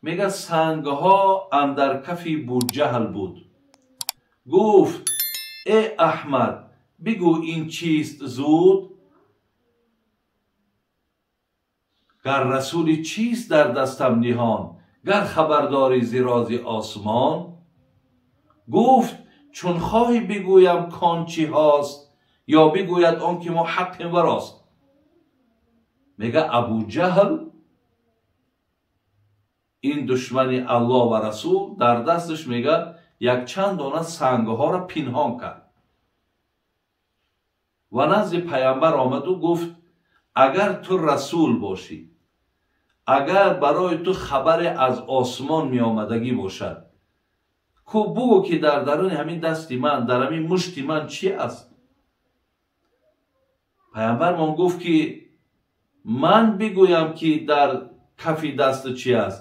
Мега сангҳо андар кафи Буҷаҳл буд. Гуфт: э Аҳмад, бигӯ ин чист зуд? Гар расули чист дар дастам ниҳон, гар хабардори зи рози осмон? Гуфт: чун хоҳӣ бигӯям кон чӣ ҳост, ё бигӯяд он ки мо ҳаққем ва рост. Мега Абуҷаҳл ин душмани Аллоҳ ва расул дар дасташ мега якчанд дона сангҳоро пинҳон кард ва назди пайғамбар омаду гуфт: агар ту расул бошӣ, агар барои ту хабаре аз осмон меомадагӣ бошад, ку бугӯ ки дар даруни ҳамин дасти ман, дар ҳамин мушти ман чӣ аст? Пайғамбармон гуфт ки ман бигӯям ки дар кафи дастат чӣ аст,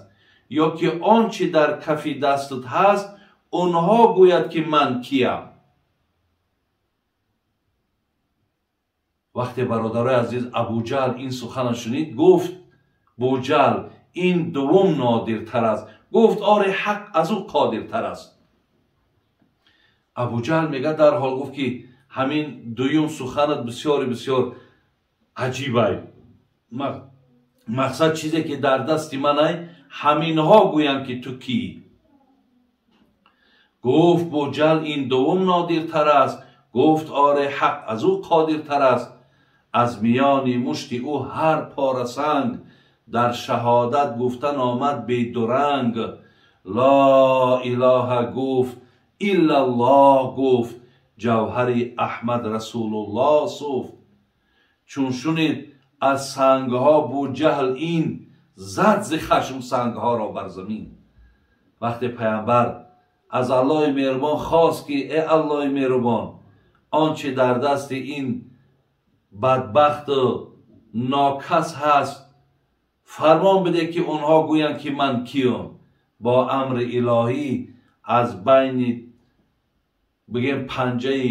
ё ки он чӣ дар кафи дастат ҳаст, онҳо гӯяд ки ман киям. Вақте бародарои азиз Абуҷаҳл ин суханро шунид, гуфт: Буҷаҳл ин дуввум нодиртар аст. Гуфт: оре, ҳақ аз ӯ қодиртар аст. Абуҷаҳл мега дарҳол гуфт ки ҳамин дуюм суханат бисёри бисёр аҷибай. Мақсад чизе ки дар дасти манай, ҳаминҳо гӯянд ки ту кӣ. Гуфт: Буҷаҳл ин дуввум нодиртар аст. Гуфт: оре, ҳақ аз ӯ қодиртар аст. Аз миёни мушти ӯ ҳар пора санг дар шаҳодат гуфтан омад бедуранг. Ло илоҳа гуфт, иллаллоҳ гуфт, ҷавҳари Аҳмад Расулуллоҳ суфт. Чун шунид аз сангҳо Буҷаҳл ин, зад зи хашм сангҳоро бар замин. Вақте пайғамбар аз Аллоҳи меҳрубон хост ки э Аллоҳи меҳрубон, он чи дар дасти ин бадбахту нокас ҳаст, фармон биде ки онҳо гӯянд ки ман киям. Бо амри илоҳӣ аз байни бигем панҷаи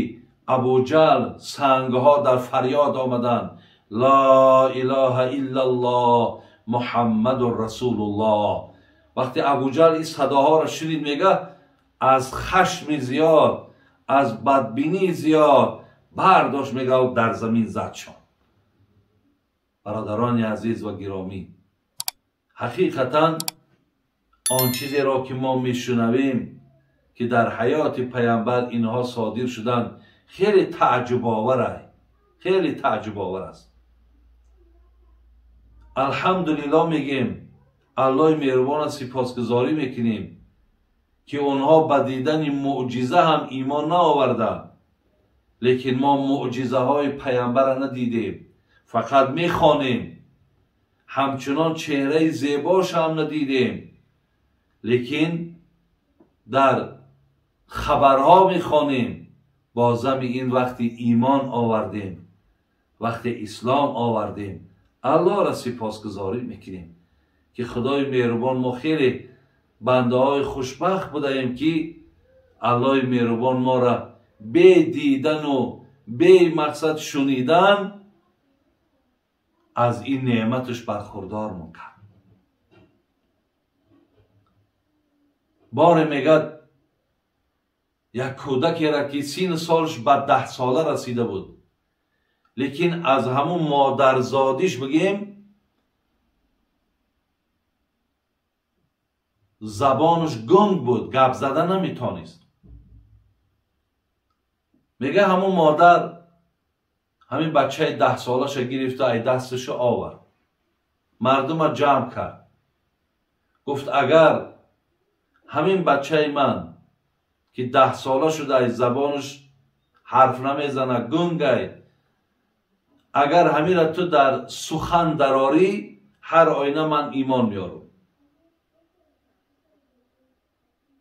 Абуҷаҳл сангҳо дар фарёд омаданд: ла илоҳа иллаллоҳ Муҳаммадур Расулуллоҳ. Вақте Абуҷаҳл ин садоҳоро шунид, мега аз хашми зиёд, аз бадбинии зиёд бардошт, мега дар замин зад шон. Бародарони азиз ва гиромӣ, ҳақиқатан он чизеро ки мо мешунавем ки дар ҳаёти пайғамбар инҳо содир шуданд, хеле тааҷҷубовар, хеле тааҷҷубовар аст. Алҳамдулиллоҳ мегем, Аллоҳи меҳрубонро сипосгузорӣ мекунем ки онҳо ба дидани мӯъҷиза ҳам имон наоварданд, лекин мо мӯъҷизаҳои пайғамбарро надидем, фақат мехонем. Ҳамчунон чеҳраи зебош ҳам надидем, лекин дар хабарҳо мехонем. Бо зами ин вақти имон овардем, вақти ислом овардем, Аллоҳро сипосгузорӣ мекунем ки Худои меҳрубон мо хеле бандаҳои хушбахт будаем ки Аллоҳи меҳрубон моро бе дидану бе мақсад шунидан аз ин неъматаш бархурдормон кард. Боре мегӯяд як кӯдакеро ки сину солаш ба 10 сола расида буд, лекин аз ҳамун модарзодиш бигем забонаш гунг буд, гап зада наметонист. Мега ҳамун модар ҳамин бачаи 10 солаша гирифта ай дасташо овард, мардума ҷамъ кард, гуфт: агар ҳамин бачаи ман ки 10 сола шуда ай забонаш ҳарф намезана, гунгай, агар ҳамира ту дар сухан дарорӣ, ҳар оина ман имон меорам.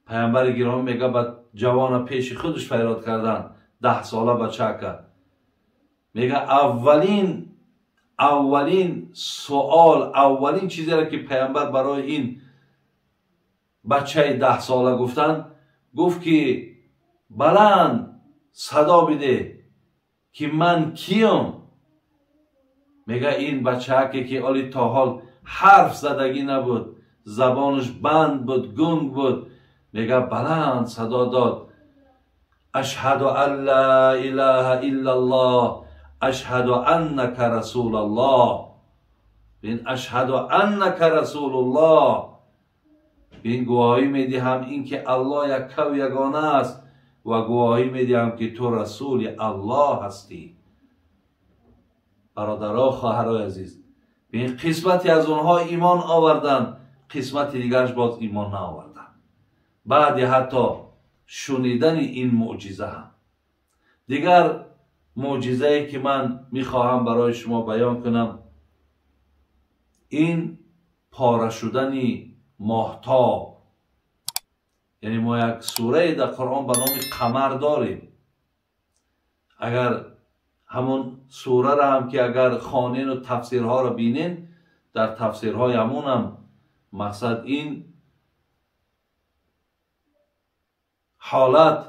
Пайғамбари гиромӣ мега ба ҷавона пеши худаш фарёд кардан, 10 сола бачака. Мега аввалин суол, аввалин чизеро ки пайғамбар барои ин бачаи 10 сола гуфтанд, гуфт ки баланд садо биде ки ман киям. Мега ин бачааке ки оли то ҳол ҳарф задагӣ набуд, забонаш банд буд, гунг буд, мега баланд садо дод: ашҳаду ан ла илаҳа иллаллоҳ, ашҳаду аннака расулаллоҳ. Бин, ашҳаду аннака расулуллоҳ. Бин, гувоҳӣ медиҳам ин ки Аллоҳ яккаву ягона аст ва гувоҳӣ медиҳам ки ту расули Аллоҳ ҳастӣ. Бародаро, хоҳарои азиз, бин, қисмате аз онҳо имон оварданд, қисмати дигараш боз имон наоварданд. Баъди ҳатто шунидани ин мӯъҷиза ҳам. Дигар мӯъҷизае ки ман мехоҳам барои шумо баён кунам, ин пора шудани моҳтоб. Яъне мо як сурае дар Қуръон ба номи Қамар дорем. Агар ҳамон сураро ҳам ки агар хонену тафсирҳоро бинен, дар тафсирҳои ҳамонам мақсад ин ҳолат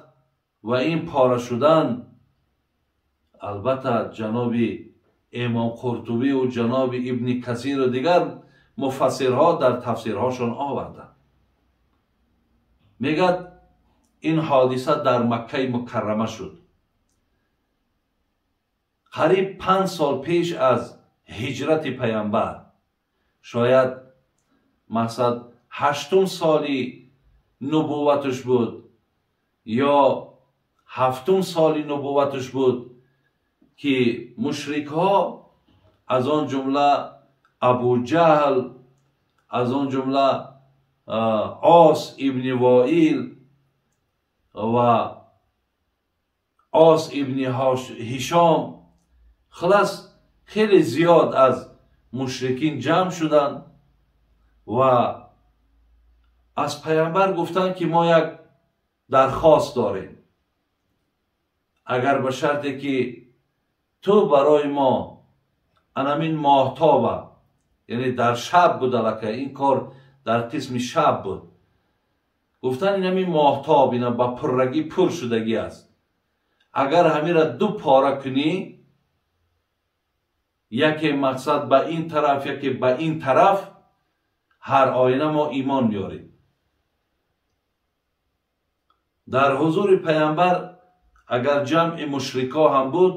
ва ин пора шудан, албатта ҷаноби имом Қуртубӣ ва ҷаноби Ибни Касиру дигар муфассирҳо дар тафсирҳошон оварданд. Мегӯяд ин ҳодиса дар Маккаи Мукаррама шуд. Қариб 5 сол пеш аз ҳиҷрати паямбар, шояд мақсад 8 соли нубувваташ буд ё 7 соли нубувваташ буд, ки мушрикҳо аз он ҷумла Абуҷаҳл, аз он ҷумла Ос ибни Воил ва Ос ибни Ҳишом, хулас хеле зиёд аз мушрикин ҷамъ шуданд ва аз паямбар гуфтанд ки мо як дархост дорем, агар ба шарте ки ту барои мо анамин моҳтоба, яъне дар шаб буд, аллакай ин кор дар қисми шаб буд, гуфтанд инамин моҳтоб ина ба пуррагӣ пур шудагӣ аст, агар ҳамира ду пора кунӣ, яке мақсад ба ин тараф, яке ба ин тараф, ҳар оина мо имон меорем. Дар ҳузури паямбар агар ҷамъи мушрикҳо ҳам буд,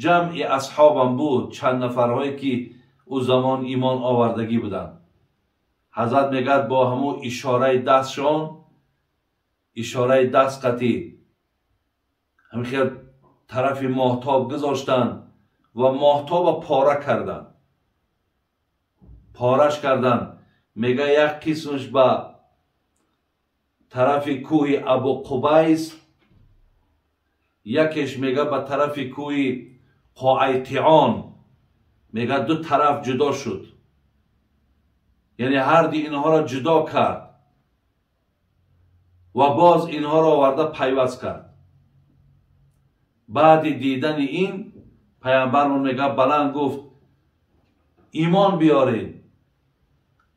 ҷамъи асҳобам буд, чанд нафарҳое ки ӯ замон имон овардагӣ буданд. Ҳазрат мегӯяд бо ҳамун ишораи дастшон, ишораи даст қатӣ ҳамин хел тарафи моҳтоб гузоштанд ва моҳтоба пора карданд, пораш карданд. Мегӯяд як қисмаш ба тарафи кӯҳи Абу Қубайс, якеш мегӯяд ба тарафи кӯҳи Қоайтион. Мегӯяд ду тараф ҷудо шуд, яъне ҳарди инҳоро ҷудо кард ва боз инҳоро оварда пайваст кард. Баъди дидани ин паямбармон мегӯяд баланд гуфт: имон биёред.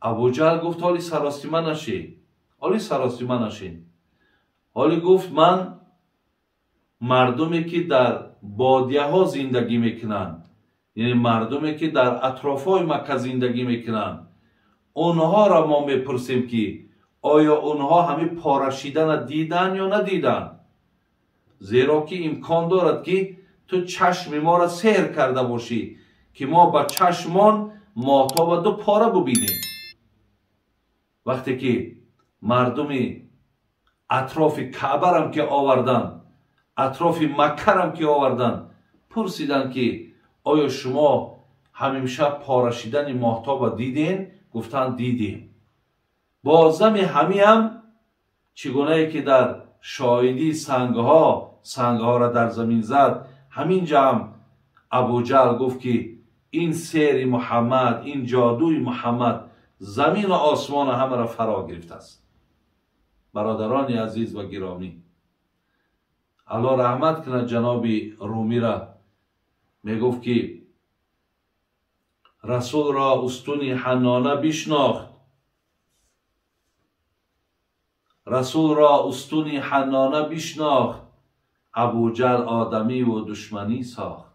Абуҷаҳл гуфт: ҳоли саросима нашед, ҳоли саросима нашед. Ҳоли гуфт: ман мардуме ки дар бодияҳо зиндагӣ мекунанд, яъне мардуме ки дар атрофҳои Макка зиндагӣ мекунанд, онҳоро мо мепурсем ки оё онҳо ҳамин порашидана диданд ё надиданд, зеро ки имкон дорад ки ту чашми моро сеҳр карда бошӣ, ки мо ба чашмон моҳтоба ду пора бубинем. Вақте ки мардуми атрофи Каъбарам ки оварданд, атрофи Маккарам ки оварданд, пурсиданд ки оё шумо ҳамимшаб порашидани моҳтоба дидем? Гуфтанд дидем. Бо зами ҳамиам чӣ гунае ки дар шоҳидии сангҳо, сангҳоро дар замин зад, ҳамин ҷамъ Абуҷаҳл гуфт ки ин сеҳри Муҳаммад, ин ҷодуи Муҳаммад замину осмона ҳамаро фаро гирифтааст. Бародарони азиз ва гиромӣ, Аллоҳ раҳмат кунад ҷаноби Румира, мегуфт ки расулро устуни ҳаннона бишнохт, расулро устуни ҳаннона бишнохт, Абуҷаҳл одамиву душманӣ сохт.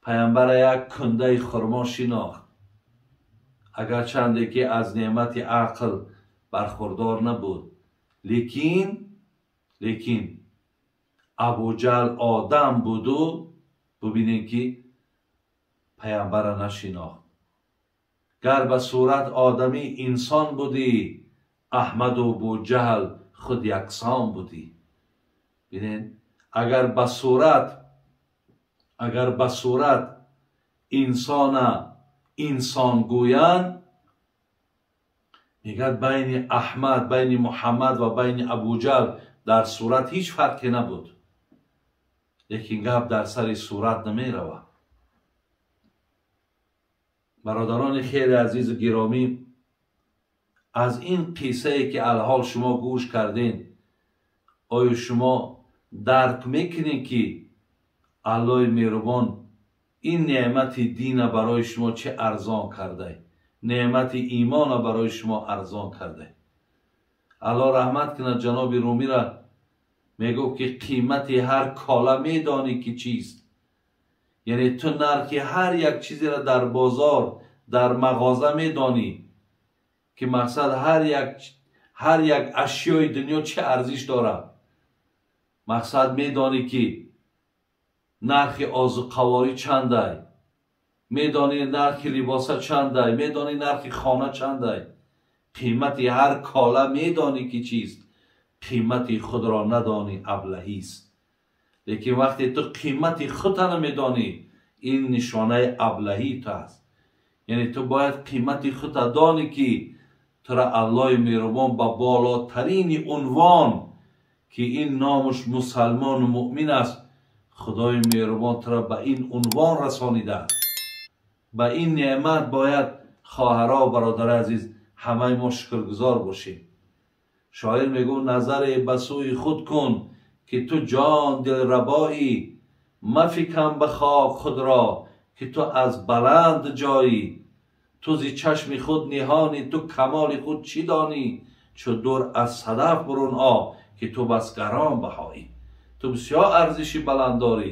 Паямбара як кундаи хурмо шинохт, агарчанде ки аз неъмати ақл бархурдор набуд, лекин Абуҷаҳл одам буду бубинем ки паямбара нашинохт. Гар ба сурат одами инсон будӣ, Аҳмаду Буҷаҳл худ яксон будӣ. Бинед, агар ба сурат инсона инсон гӯянд, мегӯяд байни Аҳмад, байни Муҳаммад ва байни Абуҷаҳл дар сурат ҳеҷ фарқе набуд. Лекин гап дар сари сурат намеравад. Бародарони хеле азизу гиромӣ, аз ин қиссае ки алҳол шумо гӯш кардед, оё шумо дарк мекунед ки Аллоҳи меҳрубон ин неъмати дина барои шумо чӣ арзон карда, неъмати имона барои шумо арзон карда? Аллоҳ раҳмат кунад ҷаноби Румира, мегуфт ки қимати ҳар кола медонӣ ки чист. Яъне ту нархи ҳар як чизеро дар бозор, дар мағоза медонӣ ки мақсад ҳар як ашёи дунё чӣ арзиш дорад. Мақсад медонӣ ки нархи озуқаворӣ чандай, медонӣ нархи либоса чандай, медонӣ нархи хона чандай. Қимати ҳар кола медонӣ ки чист, қимати худро надонӣ аблаҳист. Лекин вақте ту қимати худта намедонӣ, ин нишонаи аблаҳӣ ту аст. Яъне ту бояд қимати худта донӣ ки тура Аллоҳи меҳрубон ба болотарини унвон ки ин номуш мусалмону муъмин аст, Худои меҳрубон тура ба ин унвон расонидааст. Ба ин неъмат бояд хоҳаро ва бародари азиз ҳамаи мо шукргузор бошем. Шоир мегӯ: назаре ба сӯи худ кун ки ту ҷон дилрабоӣ, мафикан ба хок худро ки ту аз баланд ҷоӣ. Ту зи чашми худ ниҳонӣ, ту камоли худ чӣ донӣ? Чу дур аз садаф бурун о ки ту бас гарон баҳоӣ. Ту бисёр арзиши баланд дорӣ.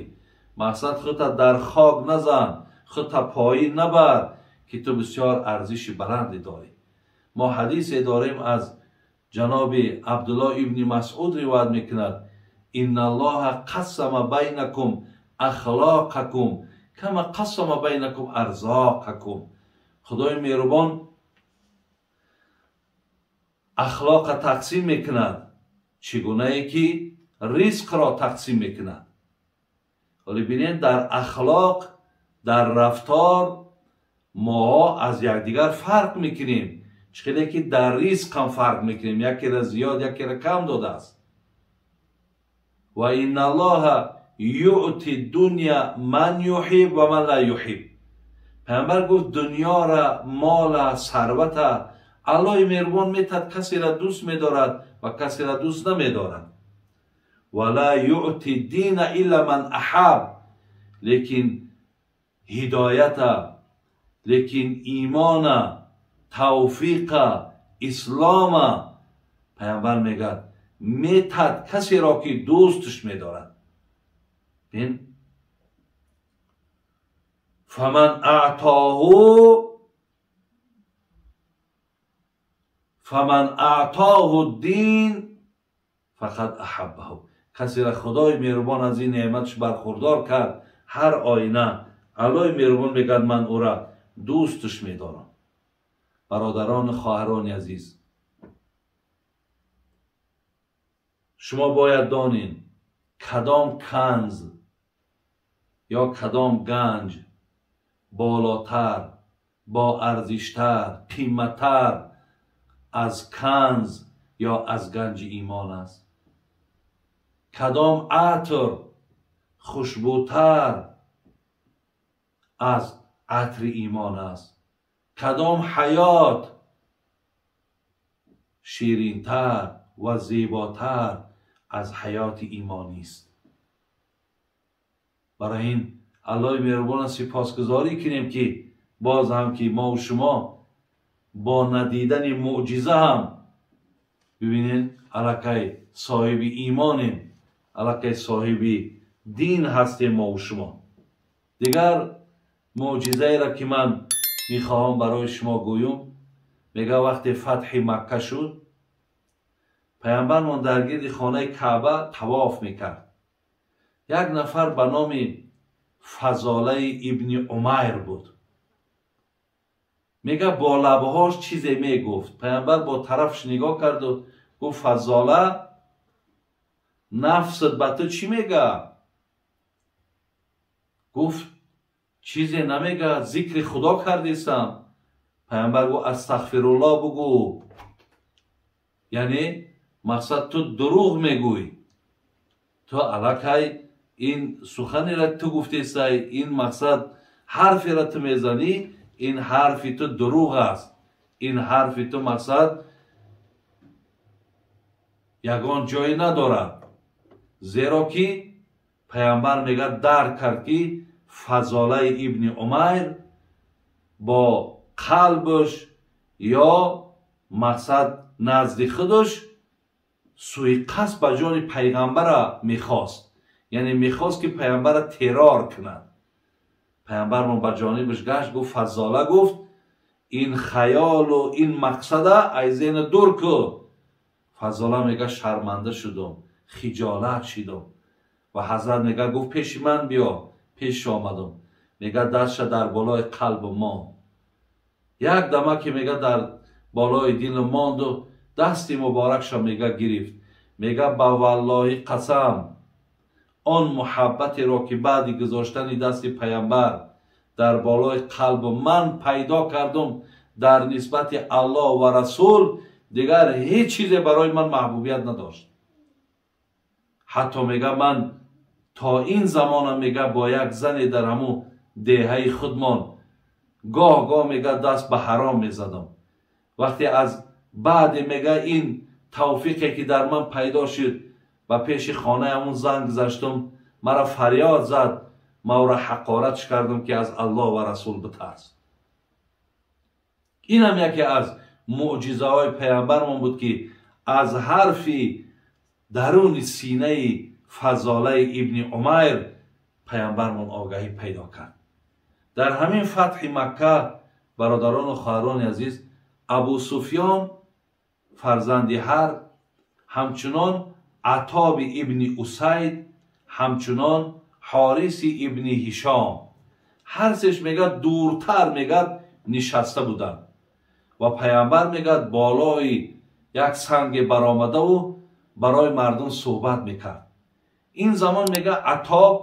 Мақсад худта дар хок назан, худта поин набар ки ту бисёр арзиши баланде дорӣ. Мо ҳадисе дорем аз ҷаноби Абдуллоҳ ибни Масъуд ривоят мекунад: инналлоҳа қассама байнакум ахлоқакум кама қассама байнакум арзоқакум. Худои меҳрубон ахлоқа тақсим мекунад чӣ гунае ки ризқро тақсим мекунад. Ҳоло бинед, дар ахлоқ, дар рафтор моҳо аз якдигар фарқ мекунем. Чӣ хеле ки дар ризқ ҳам фарқ мекунем, якеро зиёд, якеро кам додааст. Ва инналлоҳа юъти дуня ман юҳиб ва ман ла юҳиб. Паямбар гуфт дунёра, мола, сарвата Аллоҳи меҳрубон метад касеро дӯст медорад ва касеро дӯст намедорад. Ва ла юъти дина илла ман аҳаб. Лекин ҳидоята, лекин имона, тавфиқа, ислома паямбар мегӯяд метад касеро ки дӯстш медорад. Бин, фаман аътоҳу дин фақад аҳаббаҳу. Касеро Худои меҳрубон аз ин неъматш бархурдор кард, ҳар оина Аллоҳи меҳрубон мегӯяд ман ӯра дӯстш медорам. Бародарону хоҳарони азиз, шумо бояд донед кадом канз ё кадом ганҷ болотар, боарзиштар, қиматтар аз канз ё аз ганҷи имон аст. Кадом атр хушбӯтар аз атри имон аст. Кадом ҳаёт ширинтар ва зеботар аз ҳаёти имонист. Барои ин Аллоҳи меҳрубонро сипосгузорӣ кунем ки боз ҳам ки мо ва шумо бо надидани мӯъҷиза ҳам бибинед аллакай соҳиби имонем, аллакай соҳиби дин ҳастем мо ва шумо. Дигар мӯъҷизаеро ки ман мехоҳам барои шумо гӯям. Мега вақте фатҳи Макка шуд, паямбармон дар гирди хонаи Каъба тавоф мекард. Як нафар ба номи Фазолаи ибни Умайр буд. Мега бо лабҳош чизе мегуфт. Паямбар бо тарафш нигоҳ карду гуфт: Фазола, нафсат ба ту чӣ мега? Гуфт: чизе намега, зикри Худо кардисам. Паямбар гуфт: астағфируллоҳ бугӯ. Яъне мақсад ту дурӯғ мегӯй, ту аллакай ин суханеро ту гуфтесай, ин мақсад ҳарферо ту мезанӣ, ин ҳарфи ту дурӯғ аст, ин ҳарфи ту мақсад ягон ҷое надорад. Зеро ки паямбар мега дарк кард, ки Фазолаи ибни Умайр бо қалбаш ё мақсад назди худаш суиқасд ба ҷони пайғамбара мехост, яъне мехост, ки пайғамбара террор кунад. Пайғамбармон ба ҷонибаш гашт, гуфт: Фазола, гуфт, ин хаёлу ин мақсада аз зеҳна дур кун. Фазола мега шарманда шудум, хиҷолат шидум. Ва ҳазрат мега гуфт: пеши ман биё. Пеш омадум. Мега дастша дар болои қалб монд. Як дама ки мега дар болои дилу монду дасти муборакша мега гирифт. Мега ба валлоҳи қасам, он муҳаббатеро, ки баъди гузоштани дасти паямбар дар болои қалбу ман пайдо кардум дар нисбати Аллоҳ ва расул, дигар ҳеҷ чизе барои ман маҳбубият надошт. Ҳатто мега ман то ин замона мега бо як зане дар ҳамун деҳаи худмон гоҳ гоҳ мега даст ба ҳаром мезадам. Вақте аз баъде мега ин тавфиқе, ки дар ман пайдо шуд, ба пеши хонаи ҳамун зан гузаштум, маро фарёд зад, ма ӯро ҳақоратш кардам, ки аз Аллоҳ ва расул битарс. Инам яке аз мӯъҷизаҳои паямбармон буд, ки аз ҳарфи даруни синаи Фазолаи ибни Умайр паямбармон огаҳӣ пайдо кард. Дар ҳамин фатҳи Макка, бародарону хоҳарони азиз, Абу Суфён фарзанди Ҳарб, ҳамчунон Атоби ибни Усайд, ҳамчунон Ҳориси ибни Ҳишом, ҳар сеш мегӯяд дуртар мегӯяд нишаста буданд. Ва паямбар мегӯяд болои як санге баромадаву барои мардум суҳбат мекард. Ин замон мегӯяд Атоб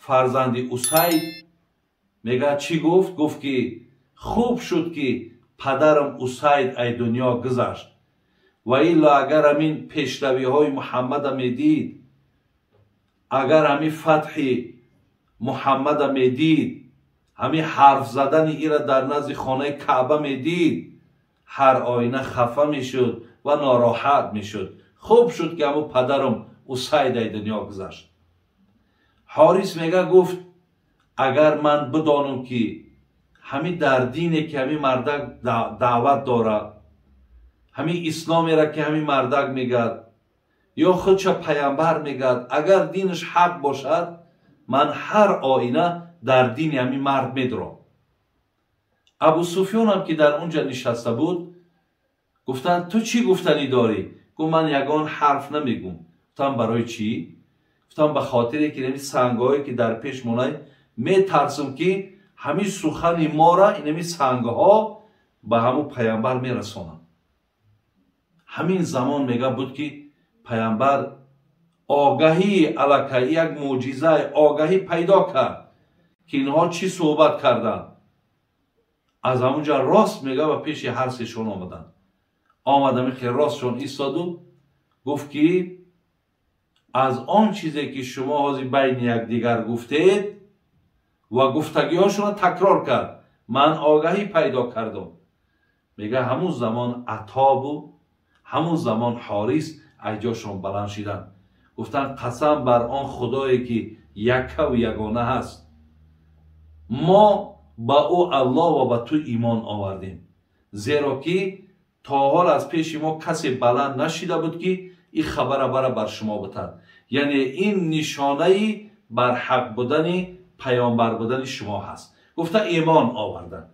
фарзанди Усайд мегӯяд чӣ гуфт? Гуфт, ки хуб шуд, ки падарам Усайд ай дунё гузашт, ва илло агар ҳамин пешравиҳои Муҳаммада медид, агар ҳамин фатҳи Муҳаммада медид, ҳамин ҳарф задани ира дар назди хонаи Каъба медид, ҳар оина хафа мешуд ва нороҳат мешуд. Хуб шуд, ки ҳамун падарам Усайд ай дунё гузашт. Ҳорис мега гуфт: агар ман бидонам, ки ҳамин дар дине, ки ҳамин мардак даъват дорад, ҳамин исломеро, ки ҳамин мардак мегӯяд ё худша паямбар мегӯяд, агар динаш ҳақ бошад, ман ҳар оина дар дини ҳамин мард медурам. Абу Суфёнам, ки дар он ҷа нишаста буд, гуфтанд: ту чӣ гуфтанӣ дорӣ? Гуфт: ман ягон ҳарф намегӯм. Гуфтам: барои чӣ? Гуфтам: ба хотире, ки ҳамин сангҳое, ки дар пеш монай, метарсам, ки ҳамин сухани мора инами сангҳо ба ҳамун паямбар мерасонанд. Ҳамин замон мега буд, ки паямбар огаҳии аллакай як мӯъҷизаи огаҳӣ пайдо кард, ки инҳо чӣ суҳбат карданд. Аз ҳамунҷа рост мега ба пеши ҳар сешон омаданд. Омадами хел ростшон истоду гуфт, ки аз он чизе, ки шумо ҳозир байни якдигар гуфтед, ва гуфтагиҳошонро такрор кард, ман огаҳӣ пайдо кардам. Мега ҳамун замон Атобу ҳамун замон Ҳорис аз ҷошон баланд шиданд, гуфтанд: қасам бар он худое, ки яккаву ягона ҳаст, мо ба ӯ Аллоҳ ва ба ту имон овардем, зеро ки то ҳол аз пеши мо касе баланд нашида буд, ки ин хабара бара бар шумо битад. Яъне ин нишонаи барҳақ будани паёмбар будани шумо ҳаст. Гуфта имон оварданд.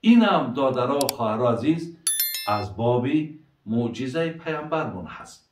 Инам, додаро, хоҳаро азиз, аз боби мӯъҷизаи паямбармон ҳаст.